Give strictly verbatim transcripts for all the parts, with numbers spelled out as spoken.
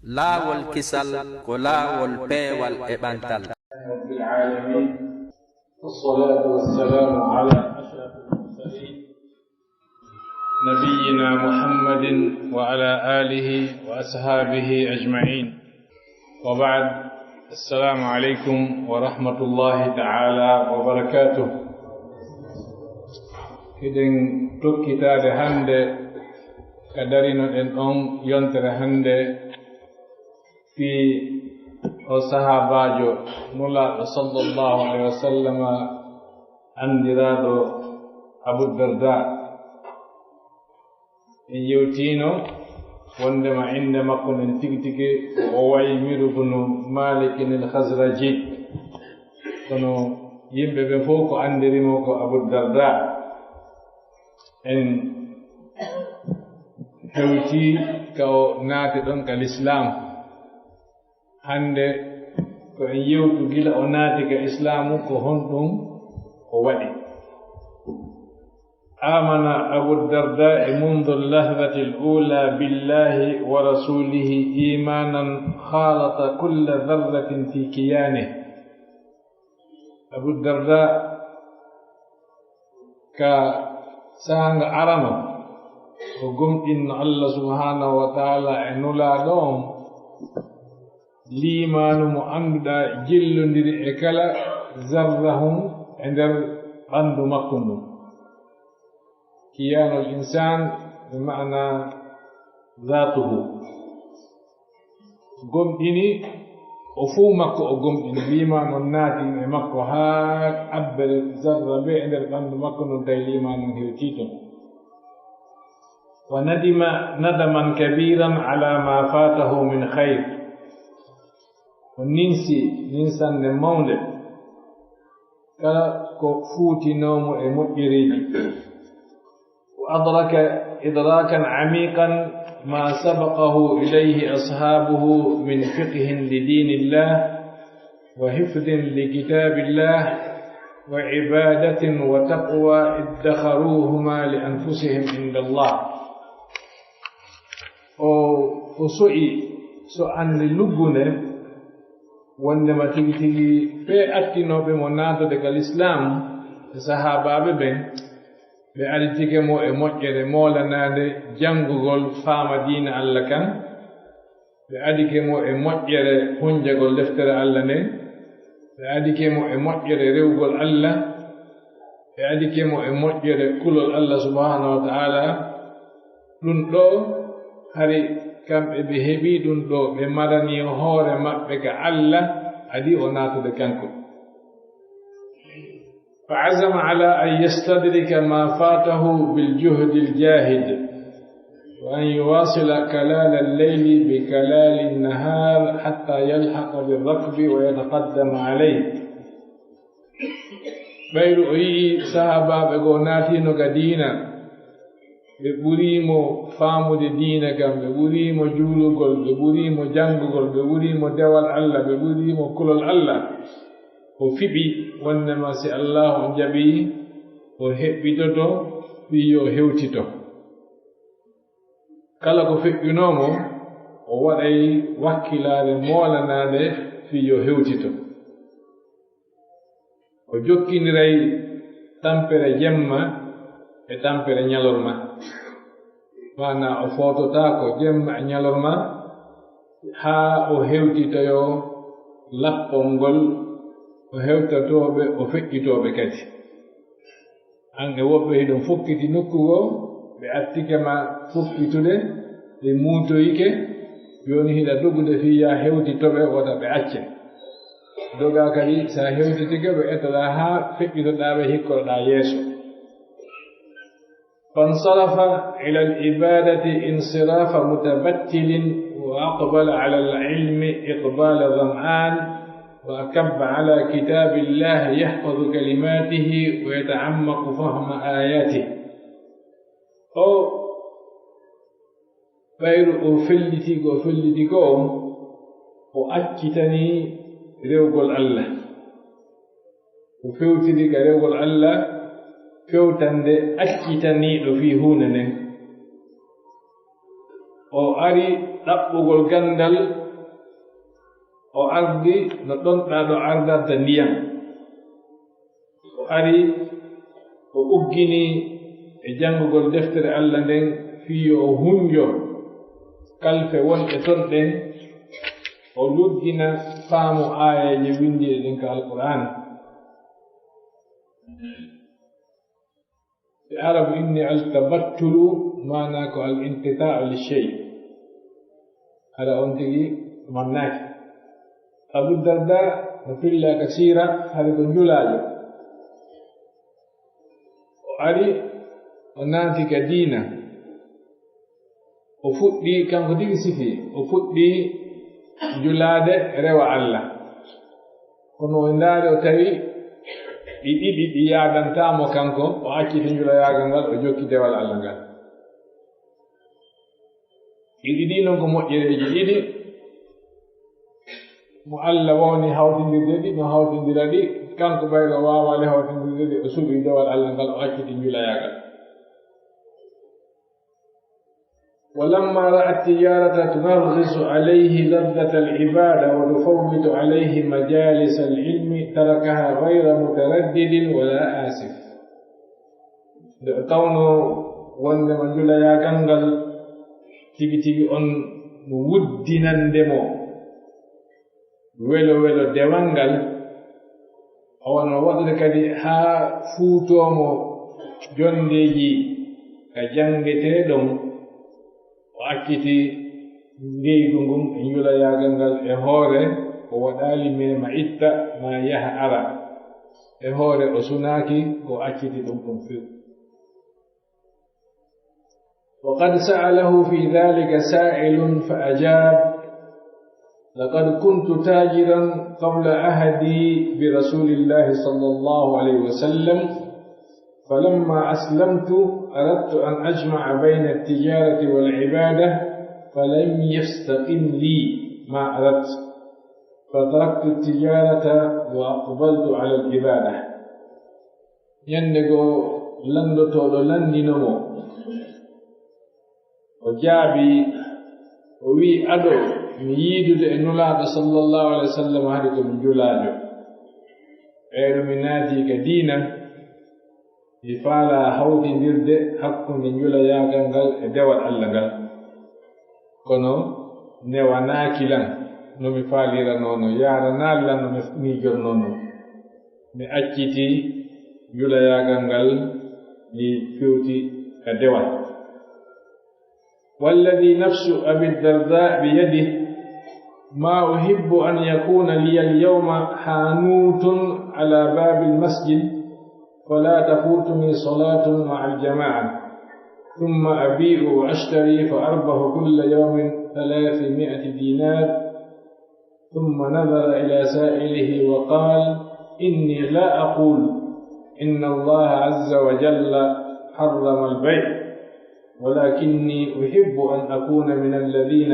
Laawol kisal ko laawol peewal e ɓantal. رب العالمين. والصلاة والسلام على أشرف المرسلين. نبينا محمد وعلى آله وأصحابه أجمعين. وبعد. السلام عليكم ورحمة الله تعالى وبركاته. Hiɗen tokkitaade hannde ka darinoɗen ɗon yontere hannde fii o sahaabaajo Nulaaɗo sallallahu alayhi wa sallam anndiraaɗo Abu Darda. En yewtiino wonndema innde makko nden tigi tigi ko Uwaymiru bunu Maalikin al-Khazraji. Kono yimɓe ɓen fow ko anndiri mo ko Abu Darda. En hewtii ka o naati ɗon ka Lislaam. Hannde ko en yewtu gila o naati ka Islaamu, ko honɗum o waɗi. آمن أبو الدرداء منذ اللحظة الأولى بالله ورسوله إيمانا خالط كل ذرة في كيانه. Abu Darda ka saanga arano, o gomɗinno Allah subhanahu wa ta'ala e nulaaɗo on, liimaanu mo annduɗaa jillondiri e kala zarrahun e nder ɓanndu makko ndun. Kiyaanul insaan, bi ma'ana zaatuhu. Gomɗini, o fuu makko o gomɗini, liimaanu on naati e makko haa abbere zarra bee e nder ɓanndu makko ndun, tawi liimaanu on hewtii ton. وندم ندما كبيرا على ما فاته من خير. O ninsi ninsannde mawnde kala ko fuutinoo mo e moƴƴereeji. وأدرك إدراكا عميقا ما سبقه إليه أصحابه من فقه لدين الله وحفظ لكتاب الله وعبادة وتقوى ادخروهما لأنفسهم عند الله. O, o so'i so'ande luggunde, wondema tigi tigi ɓee attinooɓe mo naatude ka Lislaam e sahaabaaɓe ɓen, ɓe aditike mo e moƴƴere moolanaande janngugol faama diina Alla kan, ɓe adike mo e moƴƴere hunjagol deftere Alla nden, ɓe adike mo e moƴƴere rewugol Alla, ɓe adike mo e moƴƴere kulol Alla subhanahu wa ta'ala. Ɗun ɗoo, hari kamɓe ɓe heɓii ɗun ɗoo, ɓe maranii hoore maɓɓe ka Alla, adii o naatude kanko. فعزم على أن يستدرك ما فاته بالجهد الجاهد، وأن يواصل كلال الليل بكلال النهار حتى يلحق بالركب ويتقدم عليه. Ɓayru o yi'i sahaabaaɓe goo naatiino ka diina, ɓe ɓurii mo faamude diina kan, ɓe ɓurii mo juulugol, ɓe ɓurii mo janngugol, ɓe ɓurii mo dewal Alla, ɓe ɓurii mo kulol Alla. O fiɓi wondema si Allaahu on jaɓii, o heɓɓitoto fii yo hewtito. Kala ko feƴƴunoo mo, o waɗay wakkilaare moolanaande fii yo hewtito. O jokkiniray tampere jemma e tampere ɲalorma. Maanaa, o foototaako jemma e ɲalorma haa o hewtitoyoo lappol ngol, o hewtotooɓe, o feƴƴitooɓe kadi. An e woɓɓe hiɗon fokkiti nokku goo, ɓe attike ma fokkitude, ɓe muutoyike, jooni hiɗa dogude fii yaa hewtitoɓe, wota ɓe acce. Dogaa kadi, si a hewtitike ɓe, etoɗaa haa feƴƴitoɗaa ɓe, hikkotoɗaa yeeso. فانصرف إلى العبادة انصراف متبتل وأقبل على العلم إقبال ظمآن وأكب على كتاب الله يحفظ كلماته ويتعمق فهم آياته. O ɓayru o felliti ko o felliti ko, o accitanii rewgol Alla. O fewtiri ka rewgol Alla, fewtande accitaniiɗo fii huunde nden. O ari ɗaɓɓugol ganndal, o ardi no ɗonɗaaɗo ardirta ndiyam. O ari, o uggini e janngugol deftere Alla nden, fii yo o hunjo kalfe wonɗe ton ɗen, o luggina faamu aayeeje winndiiɗe ɗen ka Alqur'aana. E Arabu, inni al-tabattulu, maanaa ko al-inqitaa'u li shay. Hara on tigi mannaaki. Abu Darda no fillaa ka siira, hari ko njulaajo. O ari, o naati ka diina. O fuɗɗii, kanko tigi sifi, o fuɗɗii njulaade rewa Alla. Kono o ndaari, o tawi ɗi ɗiɗi ɗi yaadantaa mo kanko, o acciti njulayaagal ngal, o jokki dewal Alla ngal. Ɗi ɗiɗi non ko moƴƴereeji ɗiɗi, mo Alla wawni hawtindirde ɗi, no hawtindira ɗi, kanko ɓayɗo waawaali hawtindirde ɗi, o suɓi dewal Alla ngal, o acciti njulayaagal. ولما رأى التجارة تنغص عليه لذة العبادة وتفوت عليه مجالس العلم تركها غير متردد ولا آسف. Nde o tawnoo wondema njulayaagal ngal tigi tigi on no wuddinande mo welo welo dewal ngal, o wano waɗude kadi haa fuutoo mo jonndeeji ka janngetee ɗon, o acciti ngeygu ngun e njulayaagal ngal e hoore, o waɗaali meema itta maa yaha ara. E hoore o sunaaki, o acciti ɗum ɗum few. وقد سأله في ذلك سائل فأجاب: لقد كنت تاجرا قبل عهدي برسول الله صلى الله عليه وسلم، فلما أسلمت أردت أن أجمع بين التجارة والعبادة، فلم يستقم لي ما أردت، فتركت التجارة وأقبلت على العبادة. Ñannde goo, lanndotooɗo lanndino mo. O jaabii, o wi'i, "Ado mi yiidude e Nulaaɗo sallallahu alaihi wasallam, hari ko mi njulaajo. Ɓeyɗo mi naatii ka diina, mi faalaa hawtindirde hakkunde njulayaagal ngal e dewal Alla ngal. Kono newanaaki lan no mi faaliranoo, no yaaranaali lan no mi miijornoo non. Mi acciti njulayaagal ngal, mi fewti ka dewal." والذي نفس أبي الدرداء بيده، ما أحب أن يكون لي اليوم حانوت على باب المسجد، فلا تفوتني صلاة مع الجماعة، ثم أبيع وأشتري فأربح كل يوم ثلاثمائة دينار، ثم نظر إلى سائله وقال: إني لا أقول إن الله عز وجل حرم البيع، ولكني أحب أن أكون من الذين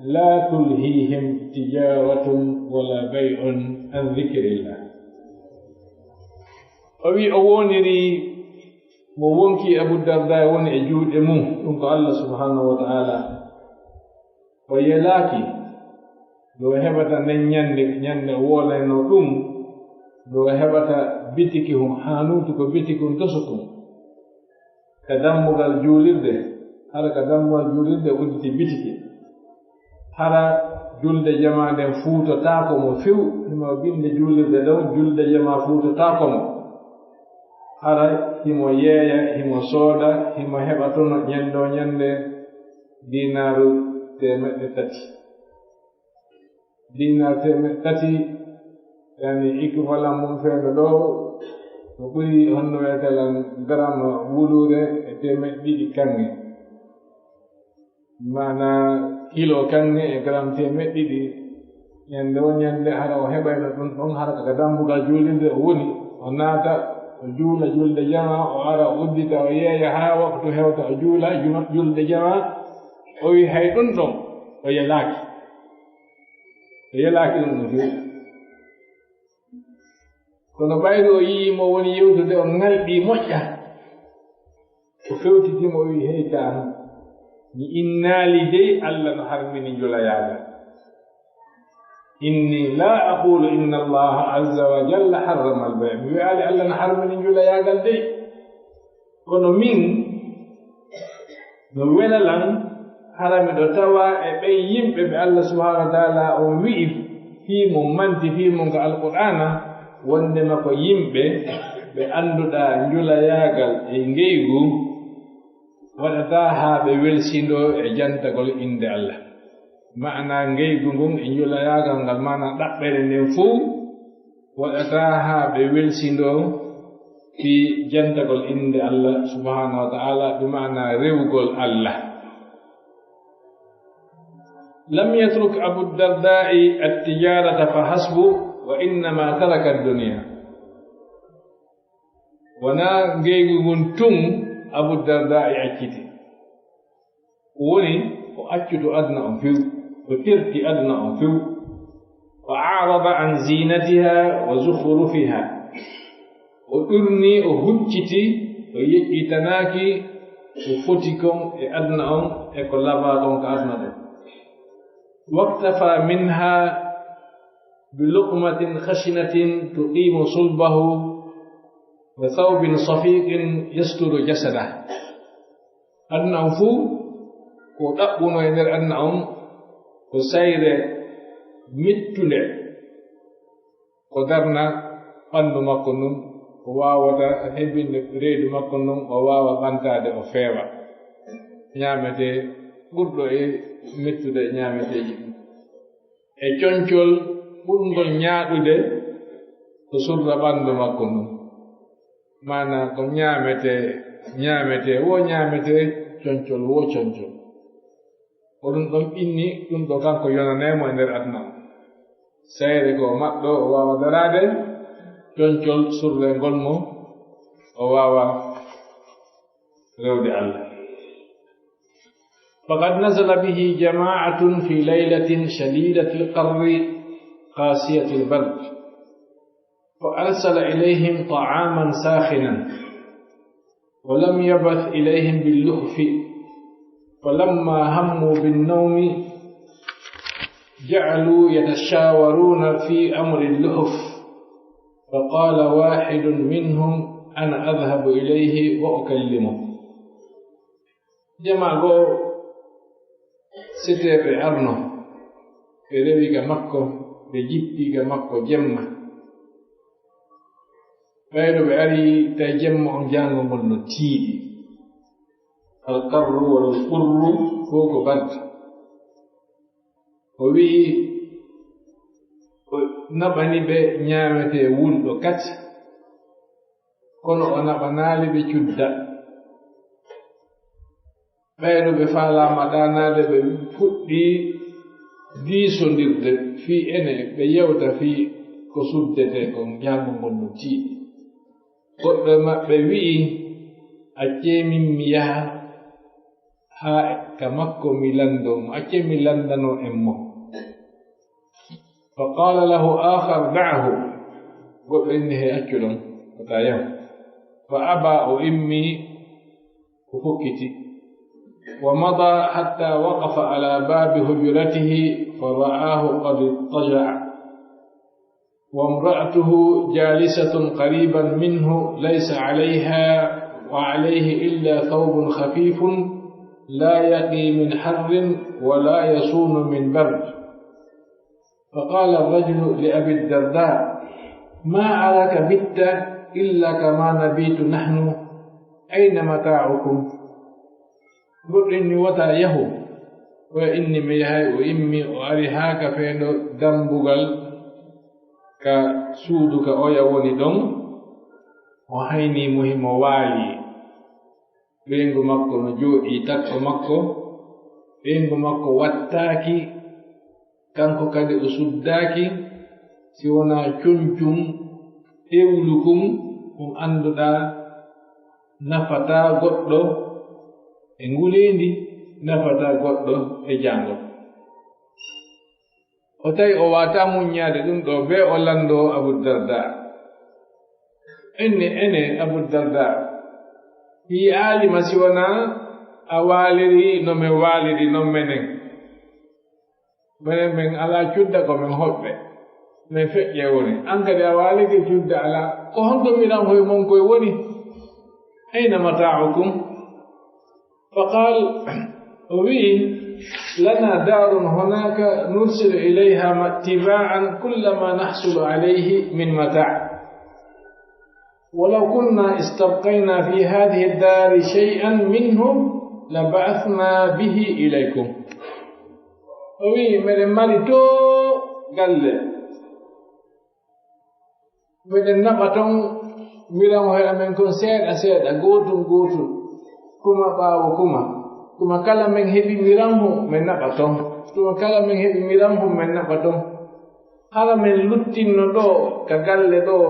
لا تلهيهم تجارة ولا بيع عن ذكر الله. O wi'i o woniri mo wonkii Abu Darda woni e juuɗe mum, ɗum ko Allah subhanahu wa ta'ala. O yelaaki nde o heɓata nden ñannde, ñannde o woolayno ɗum, nde o heɓata bitiki hun, haanuutu ko bitiki hun toso kun, ka dammugal juulirde, hara ka dammugal juulirde udditi bitiki. Hara julde jamaa nden fuutotaako mo few, himo binde juulirde ɗon, julde jamaa fuutotaako mo. Hara himo yeeya, himo sooda, himo heɓa tono ñande o ñande diinaaru teemeɗɗe tati. Diinaar teemeɗɗe tati, yani, équivalent mum feere ɗoo, ko ɓuri honno wi'etee lan, garam wuluure e teemeɗɗe ɗiɗi kaŋŋe. Maanaa kilo kaŋŋe e garam teemeɗɗe ɗiɗi. Ñande woo ñande, hara o heɓayno ɗum ɗon, hara ka dambugal juulirde o woni, o naata, o juula julde jamaa, o ara, o uddita, o yeeya haa waktu hewta, o juula juma-, julde jamaa. O wi hay ɗum ɗon, o yelaaki. O yelaaki ɗum no feewi. Kono ɓayri o yi'i mo woni yewtude on ŋalɗi moƴƴa, o fewtiti mo, o wi'i, "Hey, kaan, Mi innaali dey Alla no harmini njulayaagal. Inni laa aquulu inna Allaha azza wa jalla harrama al-bay'. Mi wi'aali Alla no harmini njulayaagal dey. Kono min, no wela lan, hara miɗo tawaa e ɓen yimɓe ɓe Alla subhaanahu wa ta'aala on wi'i fii mun, manti fii mun ka Alqur'aana, wonndema ko yimɓe ɓe annduɗaa njulayaagal e ngeygu, waɗataa haa ɓe welsindoo e jantagol innde Alla. Maanaa ngeygu ngun e njulayaagal ngal, maanaa ɗaɓɓere nden fow, waɗataa haa ɓe welsindoo fii jantagol innde Alla subhaanahu wa ta'aala, bi maanaa rewugol Alla. لم يترك أبو الدرداء التجارة فحسب، وإنما ترك الدنيا. Wonaa ngeygu ngun tun Abu Dardaa acciti. Ko woni, o accuto aduna on few, o terti aduna on few. وأعرض عن زينتها وزخرفها. O ɗurnii, o hucciti, o yeƴƴitanaaki ko foti kon e aduna on e ko labaa kon ka aduna ɗon. واكتفى منها بلقمة خشنة تقيم صلبه وثوب صفيق يستر جسده. Aduna on fuu, ko ɗaɓɓunoo e nder aduna on, ko sayre mettunde, ko darna ɓanndu makko ndun, o waawata hebbinde reedu makko ndun, o waawa ɓantaade, o feewa. Ñaametee ɓurɗo e mettude e ñaameteeji ɗin. E concol ɓurngol ñaaɗude ko surra ɓanndu makko ndun. Maanaa ko ñaametee, ñaametee, woo ñaametee, concol, woo concol. Ko ɗun ɗon ɓinni, ɗun ɗoo kanko yonanee mo e nder aduna on. Sayre ko maɗɗo, o waawa daraade, concol surrengol mo, o waawa rewde Alla. فقد نزل به جماعة في ليلة شديدة القر قاسية البرد، فأرسل إليهم طعاما ساخنا، ولم يبعث إليهم باللحف، فلما هموا بالنوم جعلوا يتشاورون في أمر اللحف، فقال واحد منهم: أنا أذهب إليه وأكلمه. Jamaa goo seteeɓe arno, ɓe rewi ka makko, ɓe jippi ka makko jemma. Ɓayno ɓe ari, tawi jemma on jaango ngon no tiiɗi. Alqarru wal qurru, fow ko bardi. O wi'i, o naɓani ɓe ñaametee wulɗo kati, kono o naɓanaali ɓe cudda. Ɓayno ɓe faalaama ɗaanaade, ɓe fuɗɗii diisondirde fii ene, ɓe yewta fii ko suddetee kon, jaango ngon no tiiɗi. Goɗɗo e maɓɓe wi'i, "Accee min mi yaha haa ka makko mi lanndoo mo, accee mi lanndanoo en mo." فقال له آخر: "دعه." Goɗɗo inni, "Hey, accu ɗon, wota yahu." فأبى, o immii, o fokkiti. ومضى حتى وقف على باب حجرته فرآه قد اضطجع، وامرأته جالسة قريبا منه ليس عليها وعليه إلا ثوب خفيف لا يقي من حر ولا يصون من برد. فقال الرجل لأبي الدرداء: "ما أراك بت إلا كما نبيت نحن، أين متاعكم؟" Goɗɗo inni, "Wota yahu." Oya inni, "Mi yahay." O immi, o ari haa ka feendo dambugal ka suudu ka oya woni ɗon. O hayni mo himo waali. Ɓeyngu makko no jooɗii takko makko. Ɓeyngu makko wattaaki. Kanko kadi o suddaaki, si wonaa concum ewlukun, kun annduɗaa nafataa goɗɗo e nguleendi, nafataa goɗɗo e jaangol. O tawi o waawataa muññaade ɗun ɗoo, bee o lanndoo Abu Darda. Inni, "Ene Abu Darda, mi yi'aali ma si wonaa A waaliri no men waaliri non menen. Menen men alaa cudda, ko men hoɓɓe. Men feƴƴe woni. An kadi a waalike cudda alaa. Ko honto miranhoy mon koy woni? أين متاعكم؟ فقال, o wi'i, لنا دار هناك نرسل إليها تباعا كل ما نحصل عليه من متاع. ولو كنا استبقينا في هذه الدار شيئا منه لبعثنا به إليكم. O wi'i, meɗen mari too galle. Meɗen naɓa ton miranhoy amen kon seeɗa seeɗa, gootun gootun, kuma ɓaawo kuma. Tuma kala men heɓi miranho, men naɓa ton. Tuma kala men heɓi miranho, men naɓa ton. Hara men luttinno ɗoo ka galle ɗoo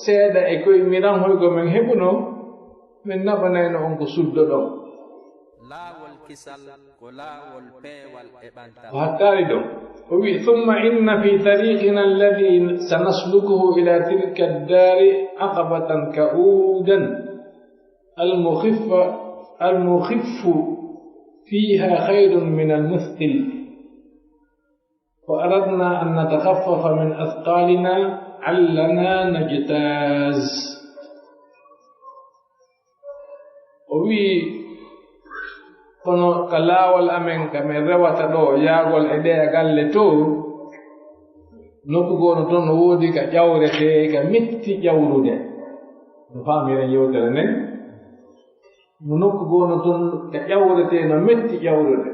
seeɗa e koy miranhoy ko men heɓunoo, men naɓanayno on ko suddoɗon. Laawol kisal ko laawol peewal e ɓantal. O hattaali ɗon. O wi'i, ثم إن في طريقنا الذي سنسلكه إلى تلك الدار عقبة كؤودا المخف، المخف فيها خير من المثقل. فأردنا أن نتخفف من أثقالنا علنا نجتاز. O wi'i, kono ka laawol amen, ka men rewata ɗoo, yaagol e ɗee galle too, nokku goo no ton no woodi ka ƴawretee, ka metti ƴawrude. No faamiren yewtere nden. No nokku goo no ton ka ƴawretee, no metti ƴawrude.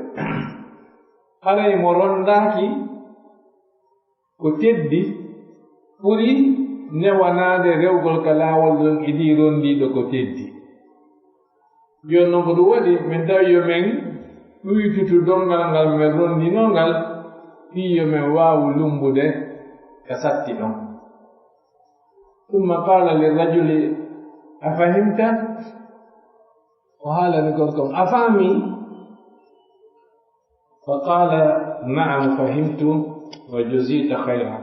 Haray mo rondaaki ko teddi ɓuri newanaade rewgol ka laawol ɗon e ɗii rondiiɗo ko teddi. Jooni non ko ɗum waɗi, min tawi yo men ɗuytutu donngal ngal men rondinoo ngal, fii yo men waawu lummbude ka satti ɗon. ثم قال للرجل: أفهمت؟ O haalani gorko on, "A faamii?" فقال: "نعم فهمت وجزيت خيرا."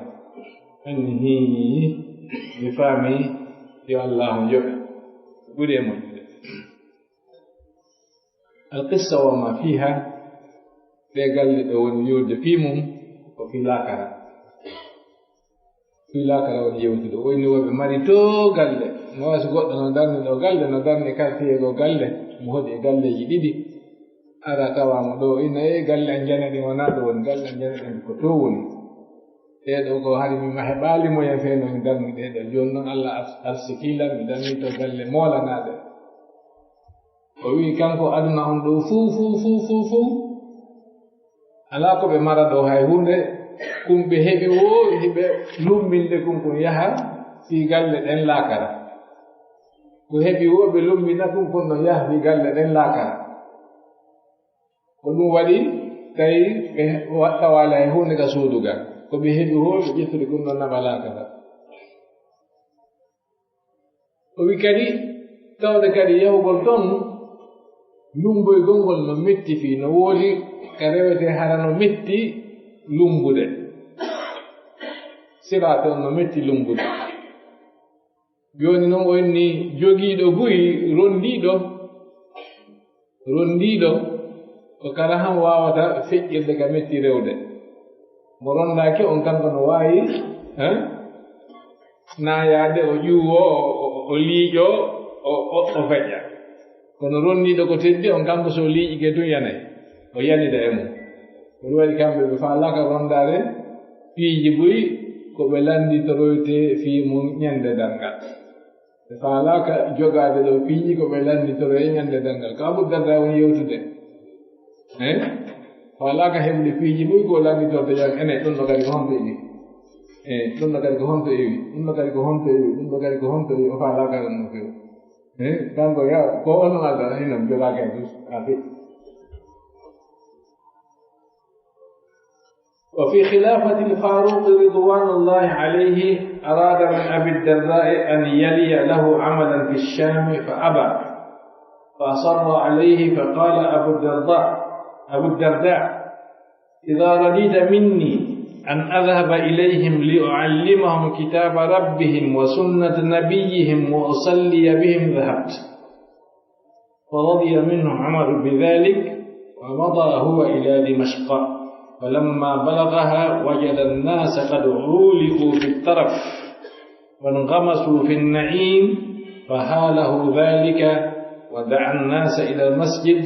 Anni, hii, mi faamii, yo Allaahu yoɓe. Ɓuri e moƴƴude. Al-qissa wa ma fiha, ɗee galle ɗe woni wi'ude fii mum, ko fii laakara. Fii laakara woni yewtude. O inni woɓe mari too galle. No waasi goɗɗo no darni ɗoo galle, no darni quartier goo galle. Mo hoɗi e galleeji ɗiɗi. Ara tawa mo ɗoo, ina e galle an jane ɗin wonaa ɗoo woni, galle an jane ɗin ko too woni. Ɗee ɗoo ko hari mi ma heɓaali moyen fee no mi darni ɗee ɗoo. Jooni non Alla ars-, arsikii lan, mi darni to galle moolanaaɗe. O wi'i kanko aduna on ɗoo fuu, fuu, fuu, fuu, fuu. Alaa ko ɓe mara ɗoo hay huunde, kun ɓe heɓi woo, hiɓe lumminde kun, kun yaha fii galle ɗen laakara. Ko heɓi woo ɓe lummina kun, kun no yaha fii galle ɗen laakara. Ko ɗum waɗi tawi ɓe waɗɗawaali hay huunde ka suudu ga. Ko ɓe heɓi woo, ɓe ƴettiri kun no naɓa laakara. O wi'i kadi, tawde kadi yahugol ton, lummboygol ngol no metti fii, no woodi ka rewetee hara no metti lummbude. Siraati on no metti lummbude. Jooni non o inni jogiiɗo buy, ronndiiɗo, Ronndiiɗo ko kala han waawata feƴƴirde ka metti rewde. Mo ronndaaki on kanko no waawi, eh, naayaade, o ƴuwoo, o, o, o liiƴoo, o, o, o feƴƴa. Kono ronndiiɗo ko teddi on kanko so liiƴike tun yanay, o yanida e mum. Ko ɗum waɗi kamɓe ɓe faalaaka ronndaade piiji buy ko ɓe lannditoroytee fii mum ɲande darngal. Ɓe faalaaka jogaade ɗoo piiji ko ɓe lannditoroyee ɲande darngal. Ko Abu Darda woni yewtude. Eh? Faalaaka heɓude piiji buy ko lannditortee ɲande. Enen, ɗum ɗoo kadi ko honto iwi? Eh, ɗum ɗoo kadi ko honto iwi? Ɗum ɗoo kadi ko honto iwi? Ɗum ɗoo kadi ko honto iwi? O faalaaka ɗum no feewi. Eh, kanko ya, ko on ɗum adda, ino jogaaki e dus, a fi. وفي خلافة الفاروق رضوان الله عليه أراد من أبي الدرداء أن يلي له عملا في الشام فأبى، فأصر عليه، فقال أبو الدرداء، أبو الدرداء: إذا رضيت مني أن أذهب إليهم لأعلمهم كتاب ربهم وسنة نبيهم وأصلي بهم ذهبت. فرضي منه عمر بذلك، ومضى هو إلى دمشق، فلما بلغها وجد الناس قد غولوا في الترف، وانغمسوا في النعيم، فهاله ذلك، ودعا الناس إلى المسجد،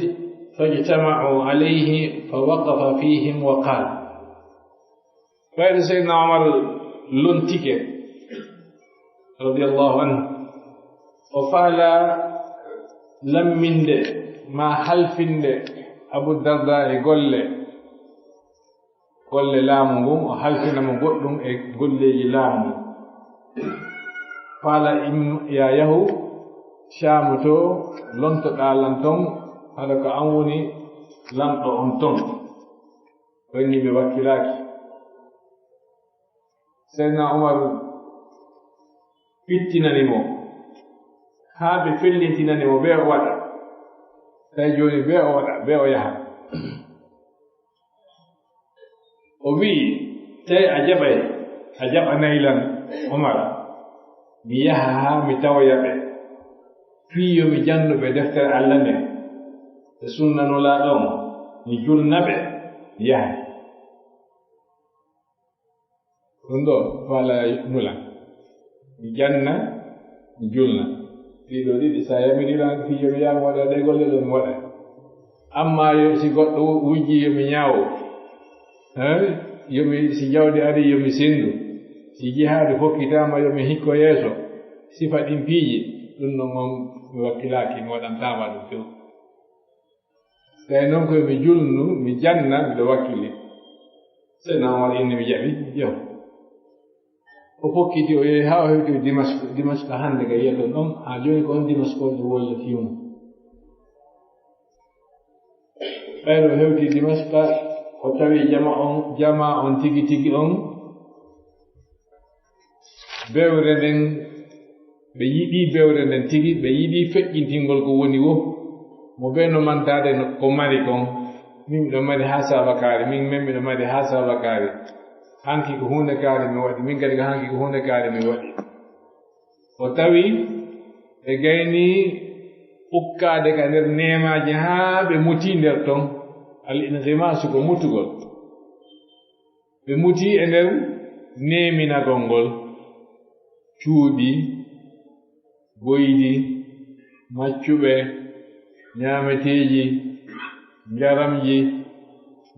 فاجتمعوا عليه، فوقف فيهم وقال. Ɓayde Seydina Omar lontike, radiyallahu anhu, o faalaa lamminde maa halfinde Abu Darda e golle, golle laamu ngun, o halfina mo goɗɗum e golleeji laamu ngun. Faala im-, yaa yahu Shaamu to, lontoɗaa lan ton, haɗa ko an woni lanɗo on ton. Ɓen ni ɓe wakkilaaki. Seydina Umar fittinani mo, haa ɓe fellintinani mo, bee o waɗa. Tawi jooni bee o waɗa, bee o yaha. O wi'i, tawi a jaɓay, a jaɓanay lan, Umar, mi yaha haa mi tawoya ɓe, fii yo mi jannu ɓe deftere Alla nden, e sunna Nulaaɗo on, mi julna ɓe, mi yahay. Ɗun ɗoo faalaa nula. Mi janna, mi julna. Ɗii ɗoo ɗiɗi, si a yamirii lan fii yo mi yaha mi waɗa ɗee golle ɗoo, mi waɗay. Ammaa yo si goɗɗo wujjii yo mi ñaawo, eh, yo mi, si jawdi arii yo mi senndu, si jihaadu fokkitaama yo mi hikko yeeso, sifa ɗin piiji, ɗun non on mi wakkilaaki, mi waɗantaama ɗun few. Tawi non ko yo mi julnu, mi janna, miɗo wakkili. Seydina Umar inni mi jaɓi, yo. O fokkiti, o yehi haa o hewti Dimask. Dimask hannde ka yi'oton ɗon, haa jooni ko on Dimask on ɗun wolla fii mun. Ɓayde o hewti Dimask, o tawi jama on, jama on tigi tigi on, bewre nden, ɓe yiɗii bewre nden tigi, ɓe yiɗii feƴƴintingol ko woni woo. Mo bee no mantaade no, ko mari kon. Min miɗo mari haa saabakaari, min, min miɗo mari haa saabakaari. Hanki ko huunde kaari mi waɗi, min kadi ko hanki ko huunde kaari mi waɗi. O tawi ɓe gaynii ukkaade ka nder neemaaji haa ɓe mutii nder ton. Al inghimaasu ko mutugol. Ɓe mutii e nder neeminagol ngol, cuuɗi, boydi, maccuɓe, ñaameteeji, njaramji,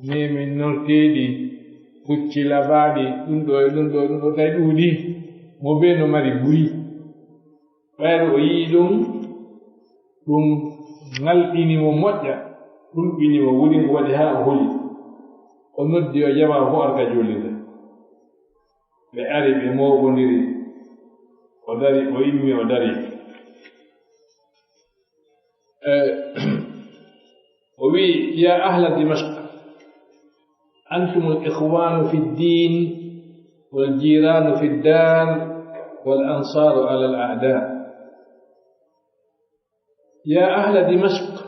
neeminorteeɗi, pucci labaaɗi, ɗun ɗoo e ɗun ɗoo, ɗun ɗoo tawi ɗuuɗii, mo bee no mari buy. Ɓayde o yi'i ɗun, ɗun ŋalɗini mo moƴƴa, hulɓini mo, wuli mo waɗi haa o huli. O noddi o jamaa fow arta juulirde. Ɓe ari, ɓe mooɓondiri. O dari, o immi, o dari. Eh, o wi'i, يا أهل دمشق، أنتم الإخوان في الدين والجيران في الدار والأنصار على الأعداء. يا أهل دمشق،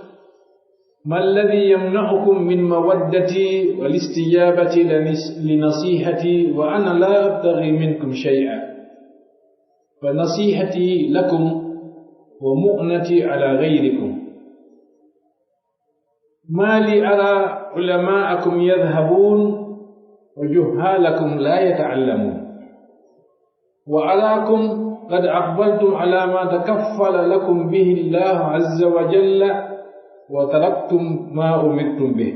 ما الذي يمنعكم من مودتي والاستجابة لنس-، لنصيحتي وأنا لا أبتغي منكم شيئا؟ فنصيحتي لكم ومؤنتي على غيركم. ما لي أرى علماءكم يذهبون وجهالكم لا يتعلمون، وأراكم قد أقبلتم على ما تكفل لكم به الله عز وجل وتركتم ما أمرتم به.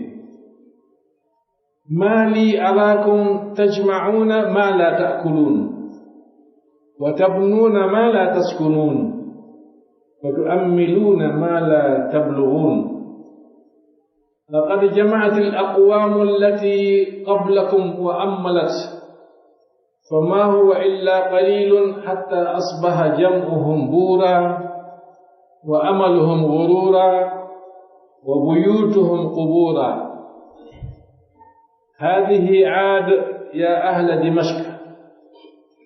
ما لي أراكم تجمعون ما لا تأكلون، وتبنون ما لا تسكنون، وتؤملون ما لا تبلغون. لقد جمعت الأقوام التي قبلكم وأملت، فما هو إلا قليل حتى أصبح جمعهم بورا، وأملهم غرورا، وبيوتهم قبورا. هذه عاد يا أهل دمشق،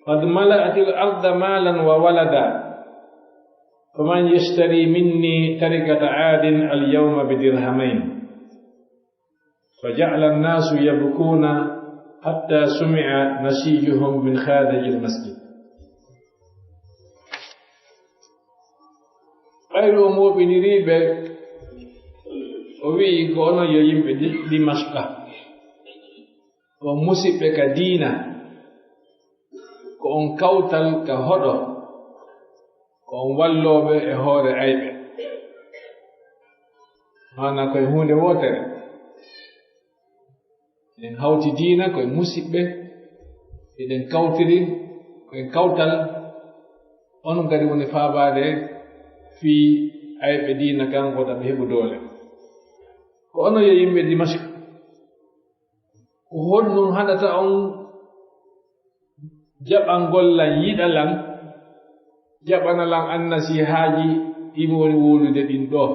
قد ملأت الأرض مالا وولدا، فمن يشتري مني تركة عاد اليوم بدرهمين. فجعل الناس يبكون حتى سمع نسيجهم من خارج المسجد. Ɓayru o mooɓinirii ɓe, O wi'i, ko onon yo yimɓe Di-, Dimashqa, ko on musiɓɓe ka diina, ko on kawtal ka hoɗo, ko on wallooɓe e hoore ayɓe. Maanaa ko e huunde wootere. En hawti diina ko e musiɓɓe, eɗen kawtiri ko e kawtal, onon kadi woni faabaade fii ayɓe diina kan wota ɓe heɓu doole. Ko onon yo yimɓe Dimashq, ko honɗun haɗata on jaɓangol lan, yiɗa lan, jaɓana lan annasihaaji ɗi mi woni wowlude ɗin ɗoo?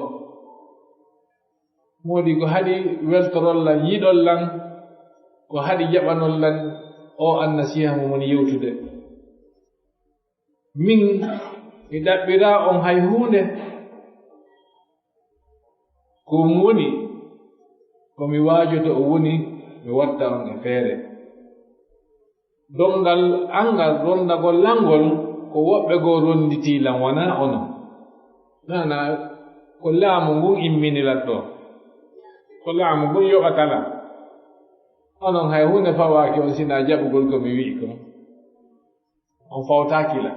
Moodi ko haɗi weltorol lan, yiɗol lan, ko haɗi jaɓanol lan oo annasiha mo woni yewtude. Min, mi ɗaɓɓiraa on hay huunde. Ko mi woni, ko mi waajoto o woni, mi watta on e feere. Donngal an ngal, ronndagol lan ngol, ko woɓɓe goo ronnditii lan, wanaa onon. Maanaa, ko laamu ngun immini lan ɗoo. Ko laamu ngun yoɓata lan. Onon hay huunde fawaaki on sinaa jaɓugol ko mi wi'i kon. On fawtaaki lan.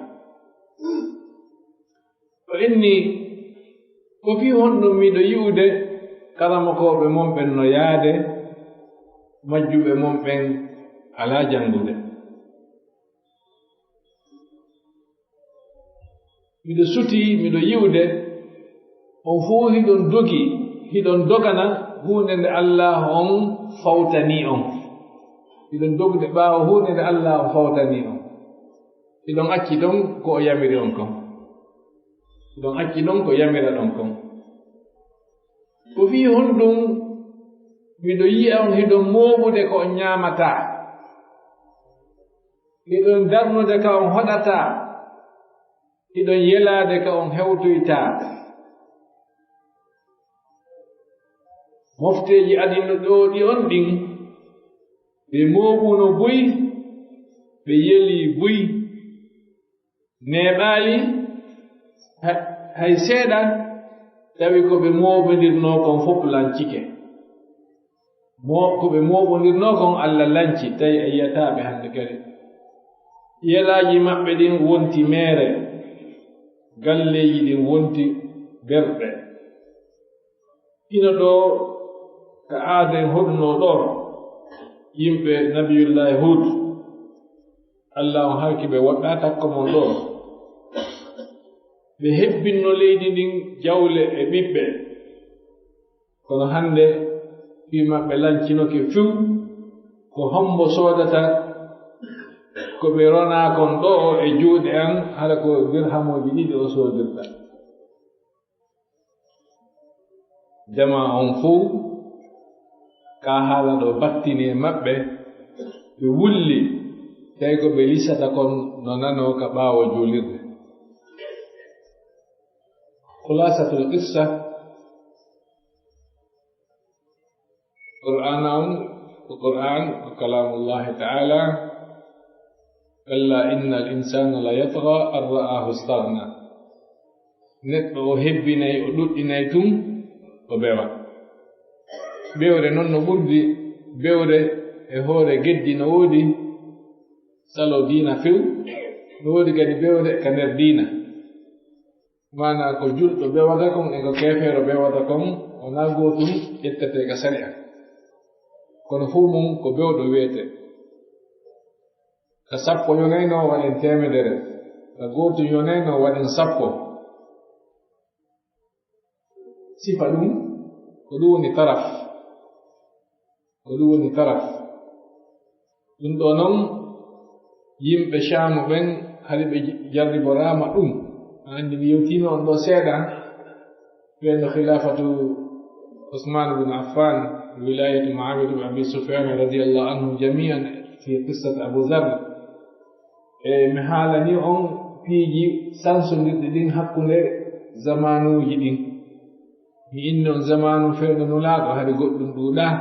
O inni, ko fii honɗun miɗo yi'ude karamokooɓe mon ɓen no yaade, majjuɓe mon ɓen alaa janngude? Miɗo sutii, miɗo yi'ude, on fow hiɗon dogi, hiɗon dogana huunde nde Allaahu on fawtanii on. Hiɗon dogde ɓaawo huunde nde Allaahu on fawtanii on. Hiɗon acci ɗon ko o yamiri on kon. Hiɗon acci ɗon ko yamiraɗon kon. Ko fii honɗun miɗo yi'a on hiɗon mooɓude ka on ɲaamataa, hiɗon darnude ka on hoɗataa, hiɗon yelaade ka on hewtoytaa? Mofteeji adino ɗooɗi on ɗin, ɓe mooɓuno buy, ɓe yelii buy. Neeɓaali ha-, hay seeɗa, tawi ko ɓe mooɓondirnoo kon fow lancike. Mo-, ko ɓe mooɓondirnoo kon, Alla lanci, tawi a yi'ataa ɓe hannde kadi. Yelaaji maɓɓe ɗin wonti meere, galleeji ɗin wonti berɗe. Hino ɗoo ka aaden hoɗunoo ɗoo, yimɓe Nabiyullaahi Huud, Alla on halki ɓe, woɗɗaa takko mon ɗoo. Ɓe hebbinno leydi ndin jawle e ɓiɓɓe. Kono hannde fii maɓɓe lancinoke few, ko hombo soodata ko ɓe ronaa kon ɗoo e juuɗe an, hara ko dirhamooji ɗiɗi o soodirta. Jamaa on fow, ka haala ɗoo battini e maɓɓe, ɓe wulli, tawi ko ɓe lisata kon no nanoo ka ɓaawo juulirde. Khulasatul qissa, Qur'aana on, ko Qur'aan, ko kalaamullaahi ta'aalaa. Kallaa innal insaana la yatghaa an ra'aahu istaghnaa. Neɗɗo o hebbinay, o ɗuɗɗinay tun, o bewa. Bewre non no ɓurdi bewre e hoore geddi no woodi salo diina few, no woodi kadi bewre ka nder diina. Maanaa ko julɗo bewata kon e ko keefeero bewata kon, wonaa gootun ƴettetee ka sari'a. Kono fuu mun ko bewɗo wi'etee. Ka sappo yonaynoo waɗen teemedere, ka gootun yonaynoo waɗen sappo. Sifa ɗum, ko ɗum woni taraf. Ko ɗum woni taraf. Ɗum ɗoo non, yimɓe Shaamu ɓen, hari ɓe jarriboraama ɗum. A anndi mi yewtiino on ɗoo seeɗa, ɓen no khilaafatu Usmaan bin Affaan, wilaayatu Muaawiyata bin Abi Sufyaan radiyallaahu anhum jamii'an fi qissati Abu Dharr. E mi haalanii on piiji sansondirɗi ɗin hakkunde zamaanuuji ɗin. Mi inni on zamaanu fewndo Nulaaɗo, hari goɗɗum ɗuuɗaa.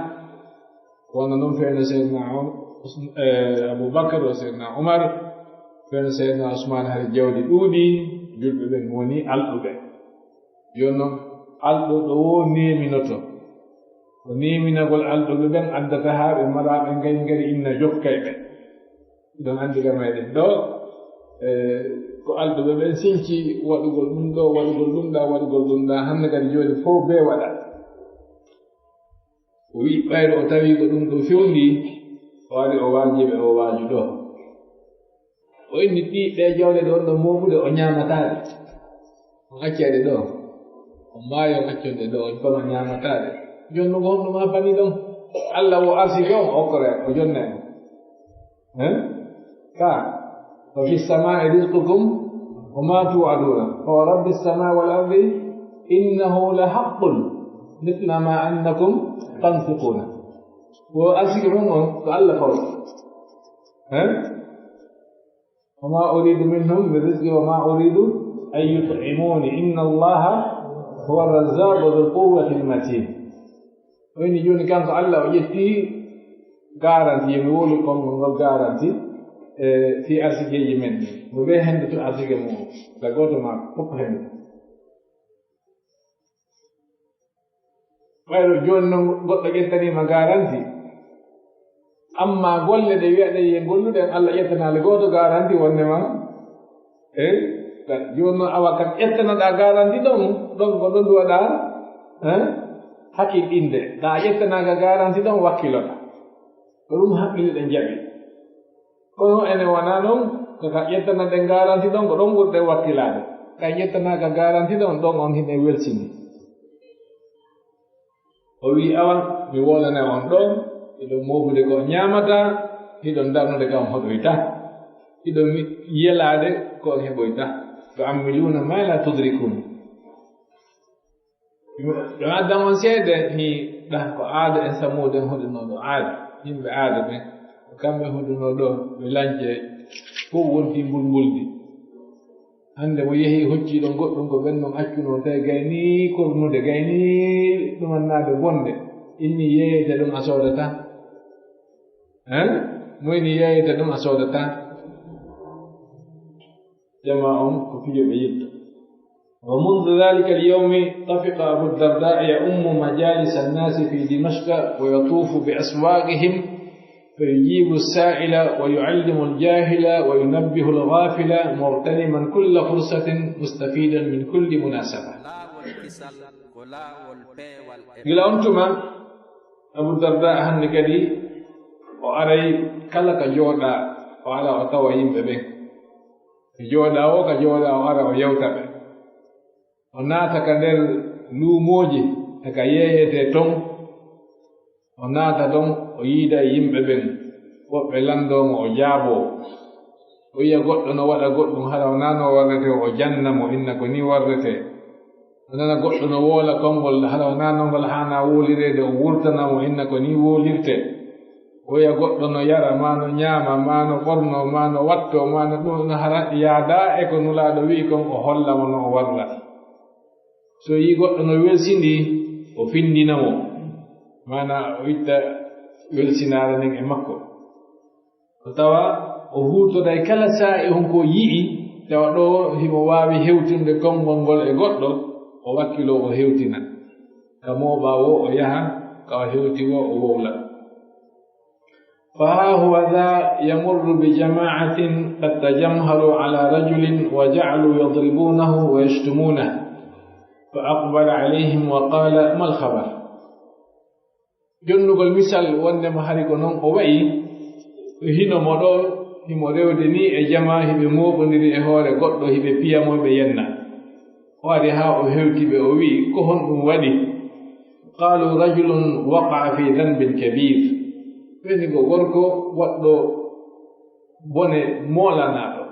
Wano non fewndo Seydina Om-, Us-, eh, Abu Bakar, o Seydina Umar, fewndo Seydina Usmaan, hari jawdi ɗuuɗii, julɓe ɓen woni alɗuɓe. Yo non alɗo ɗo woo neeminoto. Ko neeminagol alɗuɓe ɓen addata haa ɓe mara ɓe ngari ngari inna jokkay ɓe. Hiɗon anndi ka meɗen ɗoo, e, ko alɗuɓe ɓen sinci waɗugol ɗum ɗoo, waɗugol ɗum ɗaa, waɗugol ɗum ɗaa, hannde kadi jooni fow bee waɗa. O wi'i, ɓayri o tawi ko ɗum ɗoo fewndii, o ari o waajii ɓe oo waaju ɗoo. O inni ɗii ɗee jawle ɗe wonɗon mooɓude, o ñaamataa ɗe. On accay ɗe ɗoo. On maayi, on accon ɗe ɗoo, on kono ñaamataa ɗe. Jonnugo honɗum haɓɓani ɗon? Alla wo arsike on, o okkore, o jonna en. Hein? Ka, وفي السماء رزقكم وما توعدون. فورب السماء والأرض إنه لحق مثل ما أنكم تنطقون. Wo arsike mon on, ko Alla fawti. Hein? وما أريد منهم من رزق وما أريد أن يطعمون إن الله هو الرزاق ذو القوة المتين. O inni jooni kanko Alla o ƴetti garanti, yo mi wowlu konngol ngol garanti, e, fii arsikeeji men ɗin. Mo bee henndu to arsike mum, la gooto maa fof henndu. Ɓayro jooni non goɗɗo ƴettaniima garanti. Amma golle ɗe wi'aɗen yen golluɗen, Alla ƴettanaali gooto garanti wonde man. Eh? Jooni non awa kan ƴettanoɗaa garanti ɗon, ɗon ko ɗon waɗaa, eh? Hakkilɗinde. Ɗaa ƴettanaaka garanti ɗon wakkiloɗaa. Ko ɗum haqqille ɗen jaɓi. Kono enen wonaa non, ko ka ƴettanaɗen garanti ɗon, ko ɗon ɓurɗen wakkilaade. Ka ƴettanaaka garanti ɗon, ɗon on hiɗen welsini. O wi'i, awa, mi wowlanay on ɗon, hiɗon mooɓude ko on ñaamataa, hiɗon darnude ka on hoɗoytaa, hiɗon yelaade ko on heɓoytaa. تعملون ما لا تدركون. Yo addan on seede, mi ɗaha ko aada en Samuuda en hoɗunoo ɗoo aada. Yimɓe aada ɓen, ko kamɓe hoɗunoo ɗoo, ɓe lancee fow wonti mbulmbuldi. Hannde mo yehi hocci ɗon goɗɗum ko ɓen non accunoo, tawi gayni kornude, gayni ɗumannaade bonde. Inni yeeyete ɗum a soodataa. Hein? Mo inni yeeyete ɗum a soodataa. Jamaa on ko fiyo ɓe yetta. ومنذ ذلك اليوم طفق أبو الدرداء يؤم مجالس الناس في دمشق ويطوف بأسواقهم فيجيب السائل ويعلم الجاهل وينبه الغافل مغتنما كل فرصة مستفيدا من كل مناسبة. Gila on tuma, Abu Darda hannde kadi o aray kala ka jooɗaa, o ara o tawa yimɓe ɓen. Ka jooɗaa o, ka jooɗaa o ara o yewta ɓe. O naata ka nder luumooji e ka yeeyetee ton. O naata ton, o yiida e yimɓe ɓen. Woɓɓe lanndoo mo, o jaaboo. O yi'a goɗɗo no waɗa goɗɗum, hara o naano warretee, o janna mo, inna ko nii warretee. O nana goɗɗo no woola konngol, hara o naano ngol haanaa woolireede, o wurtana mo, inna ko nii woolirtee. O yi'a goɗɗo no yara, maa no ñaama, maa no ɓornoo, maa no wattoo, maa no ɗum, no hara yaadaa e ko Nulaaɗo wi'i kon, o holla mo no o warra. So yi'i goɗɗo no welsindii, o findina mo, maanaa o itta welsinaare nden e makko. O tawa o huutoray kala saa'i on ko yi'i, tawa ɗoo himo waawi hewtinde konngol ngol e goɗɗo, o wakkiloo o hewtina. Ka mooɓaa woo o yaha, ka o hewti woo o wowla. فها هو ذا يمر بجماعة قد تجمهروا على رجل وجعلوا يضربونه ويشتمونه، فأقبل عليهم وقال: ما الخبر؟ Jonnugol misal wonndema hari ko non o wa'i, hino mo ɗoo, himo rewde nii e jamaa, hiɓe mooɓondiri e hoore goɗɗo, hiɓe piya mo, hiɓe yenna. O ari haa o hewti ɓe, o wi'i, ko honɗum waɗi? قالوا: رجل وقع في ذنب كبير. Ɓe inni ko gorko waɗɗo bone moolanaaɗo.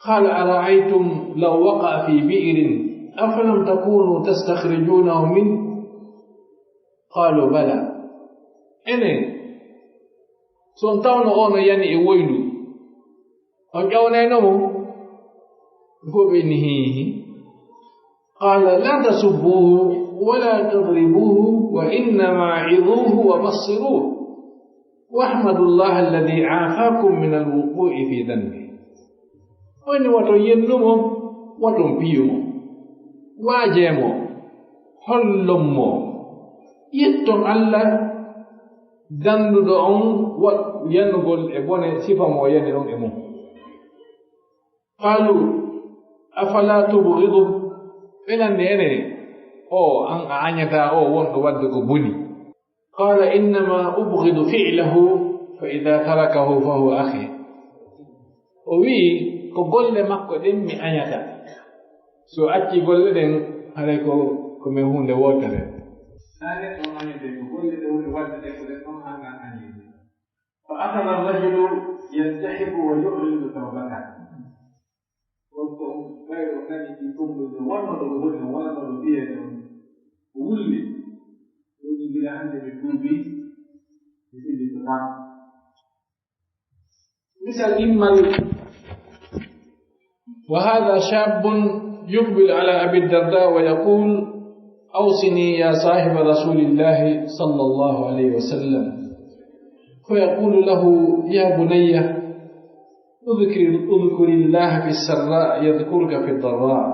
قال: أرأيتم لو وقع في بئر أفلم تكونوا تستخرجونه منه؟ قالوا: بلى. Enen, so on tawno oo no yani e woyndu, on ƴawnayno mo? Ɓe fow ɓe inni, hii, hii. قال: لا تسبوه ولا تضربوه وإنما عظوه وبصروه واحمدوا الله الذي عافاكم من الوقوع في ذنبه. O inni, waton yennu mo, waton piyu mo, waajee mo, hollon mo, Yetton Alla, dannduɗo on wa-, yanugol e bone, sifa mo o yani on e mun. Qaalu, afalaa tubghidu? Ɓe lanni, enen, o, an a añataa o wonɗo waɗde ko boni? Qaala, innama ubghidu fi'lahu, fa idaa tarakahu fa huwa akhi. O wi'i, ko golle makko ɗen mi añata. Si o accii golle ɗen, haray ko, ko men huunde wootere. Haa neɗɗo on añete, ko golle ɗe woni waɗde ɗen, ko ɗen ɗon haa ngal añee. Fa akhadha ar-rajulu yaltahifu wa yu'linu tawbatah. Gorko on, ɓayri o nani fii konngol ngol, wonnoo ɗo o woni, o wonnoo ɗo biyee ɗon, o wulli. O wi'i, gila hannde mi tuubii, mi fillitotaako. Misal ɗimmal, وهذا شاب يقبل على أبي الدرداء ويقول، أوصني يا صاحب رسول الله صلى الله عليه وسلم، فيقول له، يا بني، اذكر، اذكر الله في السراء يذكرك في الضراء.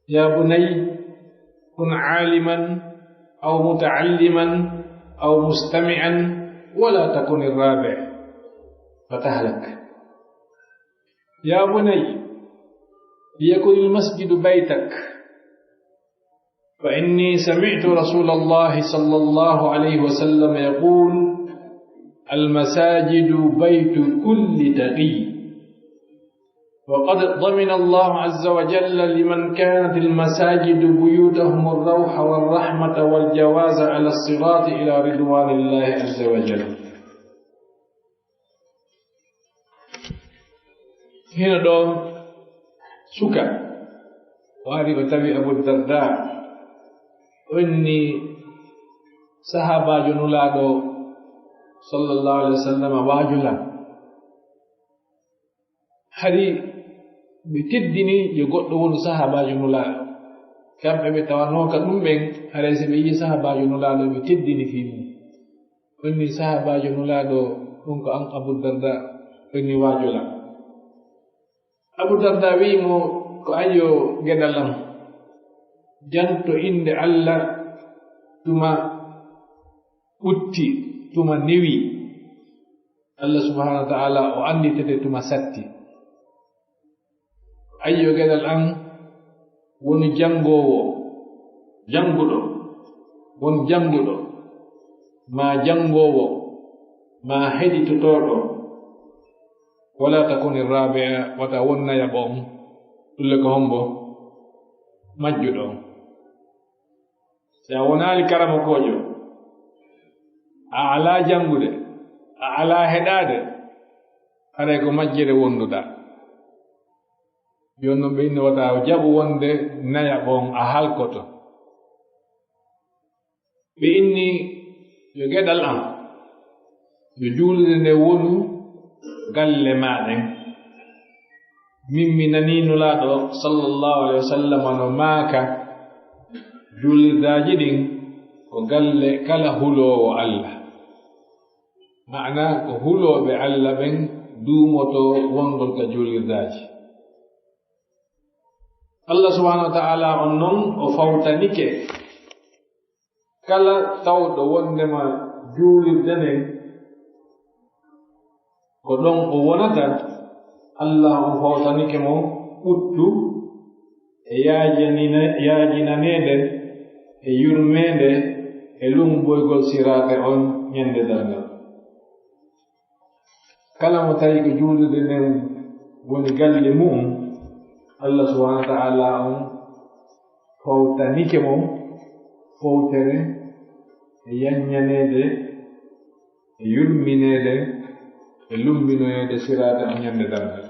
يا بني، كن عالما أو متعلما أو مستمعا ولا تكن الرابع فتهلك. يا بني، ليكن المسجد بيتك، فإني سمعت رسول الله صلى الله عليه وسلم يقول، المساجد بيت كل تقي. وقد ضمن الله عز وجل لمن كانت المساجد بيوتهم الروح والرحمة والجواز على الصراط إلى رضوان الله عز وجل. Hino ɗoo suka, o ari o tawi Abu Darda, o inni sahaabaajo Nulaaɗo sallallahu alaihi wasallam, waajo lan. Hari ɓe teddini yo goɗɗo wonu sahaabaajo Nulaaɗo. Kamɓe ɓe tawanoo ka ɗum ɓen, haray si ɓe yi'i sahaabaajo Nulaaɗo, ɓe teddini fii mun. O inni sahaabaajo Nulaaɗo, ɗum ko an Abu Darda, o inni waajo lan. Abu Darda wi'i mo, ko ayyo geɗal an, janto innde Alla tuma ɓutti, tuma newi. Alla subhanahu wa ta'ala o annditete tuma satti. Ayyo geɗal an, wonu janngoowo, jannguɗo, won jannguɗo, maa janngoowo, maa heɗitotooɗo. Wala takuni rabi'a, wata won nayaɓo on. Ɗulle ko hombo? Majjuɗo on. Si a wonaali karamokoojo, a alaa janngude, a alaa heɗaade, haray ko majjere wonduɗaa. Jooni non ɓe inni wata o jaɓu wonde nayaɓo on, a halkoto. Ɓe inni, yo geɗal an, yo juulde nde wonu galle maa ɗen. Min mi nanii Nulaaɗo sallallahu alaihi wasallam no maaka, juulirdaaji ɗin ko galle kala huloowo Alla. Maana ko hulooɓe Alla ɓen duumotoo wongol ka juulirdaaji. Alla subhanahu wa ta'ala on non o fawtanike kala tawɗo wondema juulirde nden ko ɗon o wonata, Alla on fawtanike mo ɓuttu e yaajanine-, yaajinaneede e yurmeende e lumboygol siraate on ñande darngal. Kala mo tawi ko juulirde nden woni galle mu'un, Alla subhanahu wa ta'ala on fawtanike mo fowtere e yaññaneede e yurmineede e lumbinoyeede siraata on ñande darngal.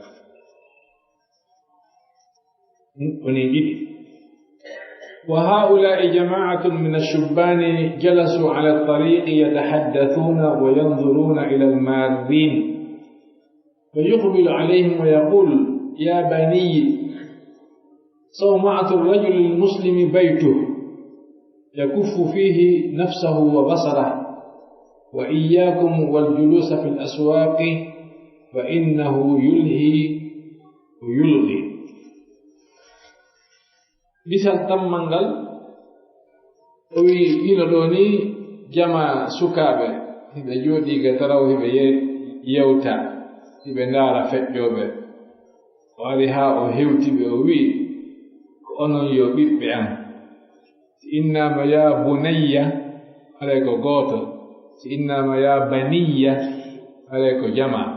Woni ɗiɗi. وهؤلاء جماعة من الشبان جلسوا على الطريق يتحدثون وينظرون إلى المارين، فيقبل عليهم ويقول: يا بني، صومعة الرجل المسلم بيته، يكف فيه نفسه وبصره، وإياكم والجلوس في الأسواق، فإنه يلهي ويلغي. Misal tammal ngal, O wi'i, hino ɗoo nii jamaa sukaaɓe, hiɓe jooɗii ga taraw, hiɓe ye-, yewta, hiɓe ndaara feƴƴooɓe. O ari haa o hewti ɓe, o wi'i, ko onon yo ɓiɓɓe am. Si innaama yaa bunayya, haray ko gooto. Si innaama yaa baniyya, haray ko jamaa.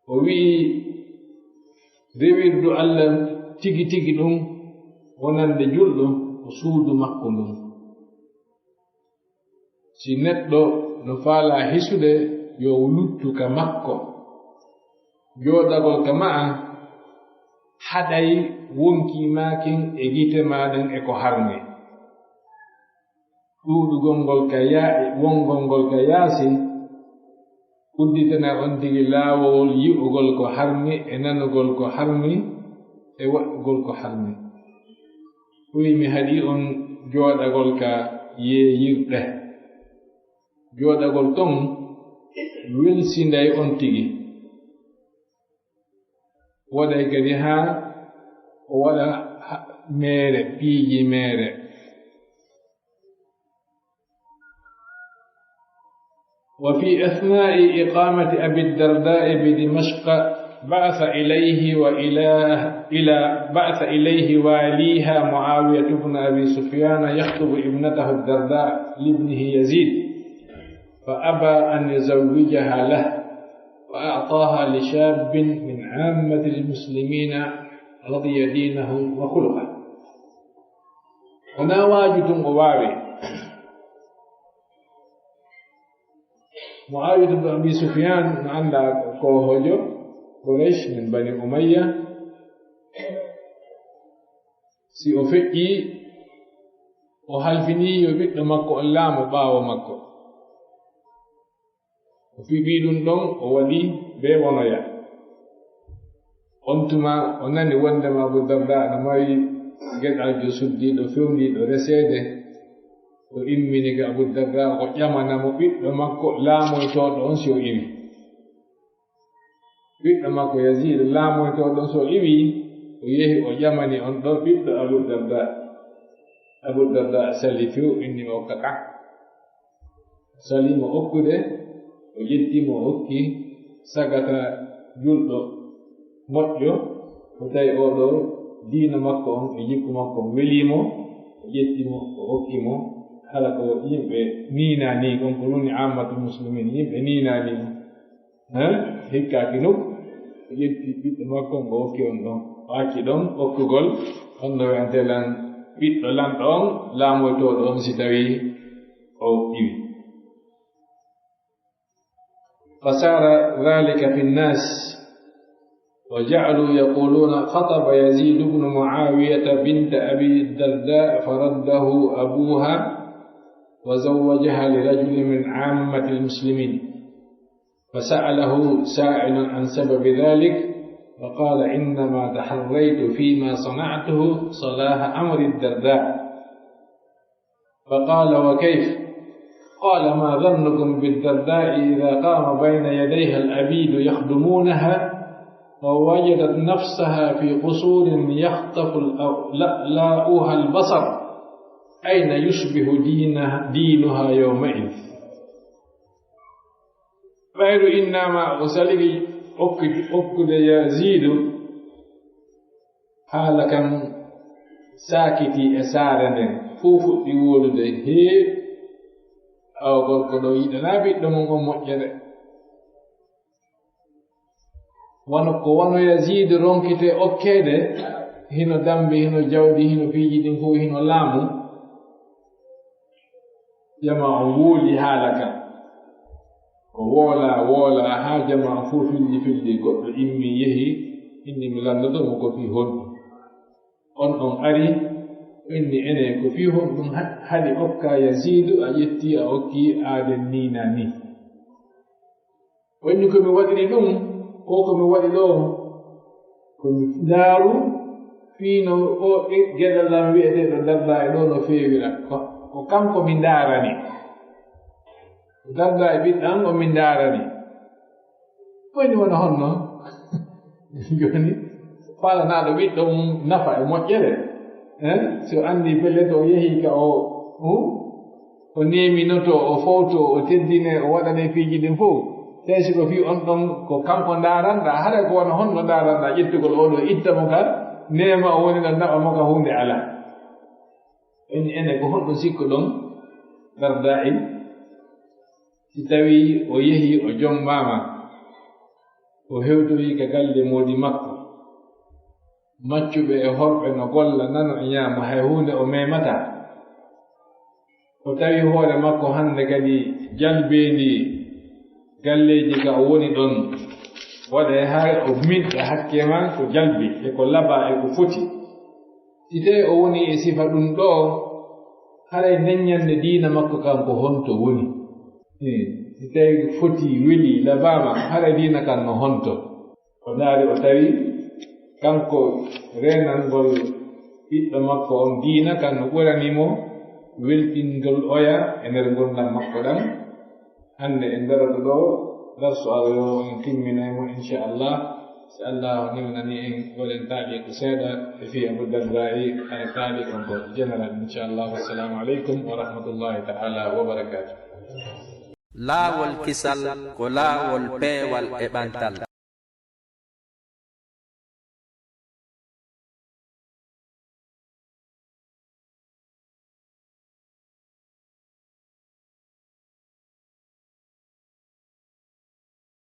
O wi'i, rewirdu Alla tigi tigi ɗun wonande julɗo ko suudu makko ndun. Si neɗɗo no faalaa hisude, yo luttu ka makko. Jooɗagol ka ma'a haɗay wonkii maa kin e gite maa ɗen e ko harmi. Ɗuuɗugol ngol ka ya-, wongol ngol ka yaasi, udditana on tigi laawol yi'ugol ko harmi, e nanugol ko harmi, e waɗugol ko harmi. Ɗum mi haɗi on jooɗagol ka yeeyirɗe. Jooɗagol ton welsinday on tigi. Waɗay kadi haa o waɗa ha-, meere, piiji meere. وفي أثناء إقامة أبي الدرداء بدمشق بعث إليه وإلى، إلى، بعث إليه واليها معاوية بن أبي سفيان يخطب ابنته الدرداء لابنه يزيد، فأبى أن يزوجها له، وأعطاها لشاب من عامة المسلمين رضي دينه وخلقه. Wonaa waaju tun o waawi. Muawiyatu bnu Abi Sufyan no anndaa ko hoojo Quraysh min Bani Umayya. Si o feƴƴii, o halfinii yo ɓiɗɗo makko on laamu ɓaawo makko. O fiɓii ɗun ɗon, o waɗi bee wonoya. On tuma o nani wondema Abu Darda no mari geɗaljo suddiiɗo fewndiiɗo reseede. O immini ka Abu Darda, o ƴamana mo ɓiɗɗo makko laamoytooɗo on si o iwi. Ɓiɗɗo makko Yaziid laamoytooɗo on si o iwi, o yehi o ƴamani on ɗoo ɓiɗɗo Abu Darda. Abu Darda sali few, inni o okka kan. Sali mo okkude, o ƴetti mo, o okki sagata julɗo moƴƴo, ko tawi oo ɗoo diina makko on e jikku makko on welii mo, o ƴetti mo, o okki mo, hala ko yimɓe niinaanii kon, ko woni aammatul muslimiin, yimɓe niinaanii mo. Eh? Hikkaaki nokku, o ƴetti ɓiɗɗo makko on, o okki on ɗon. O acci ɗon okkugol, on no wi'antee lan ɓiɗɗo lanɗo on, laamoytooɗo on, si tawii o iwi. فسار ذلك في الناس، وجعلوا يقولون: خطب يزيد بن معاوية بنت أبي الدرداء فرده أبوها وزوجها لرجل من عامة المسلمين. فسأله سائل عن سبب ذلك، فقال: إنما تحريت فيما صنعته صلاح أمر الدرداء. فقال: وكيف؟ قال: ما ظنكم بالدرداء إذا قام بين يديها العبيد يخدمونها، ووجدت نفسها في قصور يخطف الأو-، لألاؤها البصر، أين يصبح دينها، دينها يومئذ؟ Ɓayru innaama o saliri okkude, okkude Yaziidu, haala kan saakitii e saare nden, fuu fuɗɗi woodude, hee, awa gorko ɗoo yiɗanaa ɓiɗɗo mum on moƴƴere. Wano ko wano Yaziidu ronkitee okkeede, hino dambi, hino jawdi, hino piiji ɗin fow, hino laamu. Jamaa on wooli haala kan. Ko woolaa, woolaa, haa jamaa on fow filli, filli. Goɗɗo immii, yehi, inni mi lanndoto mo ko fii honɗun. On ɗon ari, inni enen ko fii honɗun ha-, haɗi okkaa Yaziidu, a ƴettii, a okkii aaden nii naa nii. Wonni ko mi waɗiri ɗum, ko ko mi waɗi ɗoo, ko mi ndaaru fii no o e geɗal am wi'eteeɗo Dardaa e ɗoo no feewira. Ko, ko kanko mi ndaarani. Dardaa e ɓiɗɗo am on mi ndaarani. Wonni wona honno? Jooni, faalanaaɗo ɓiɗɗo mum nafa e moƴƴere. Eh? Si o anndi pellet o yehi ka o, hmm? O neeminoto, o fowto, o teddine, o waɗane piiji ɗin fow. Tawi si ko fii on ɗon ko kanko ndaaranɗaa, haray ko wano honno ndaaranɗaa ƴettugol oo ɗoo itta mo ka neema o woni ɗon naɓa mo ka huunde alaa. En, ene ko honɗo sikkuɗon Dardaa'in? Si tawii o yehi o jommaama, o hewtoyi ka galle moodi makko, maccuɓe e horɓe no golla, nano e ñaama, hay huunde o meemataa. O tawi hoore makko hannde kadi jalbeendi galleeji ka o woni ɗon, waɗa e hay o minɗa hakke maa ko jalbi e ko labaa e ko foti. Si tawii o woni e sifa ɗum ɗoo, haray nden ñannde diina makko kan ko honto woni? Eh, si tawii foti, weli, labaama, haray diina kan no honto? O ndaari, o tawi kanko reenangol ɓiɗɗo makko on diina kan no ɓurani mo weltingol oya e nder ngurndan makko ɗan. Hannde en daroto ɗoo, darsu aroyo en timminay mo, inchallah. Si Allah newnani en, waɗen taaliku seeɗa e fii Abu Darda'i, hara taaliku on ko general, inchallah. Wassalamu aleykum wa rahmatullahi ta'ala wa barakatuh. Laawol kisal ko laawol peewal e ɓantal.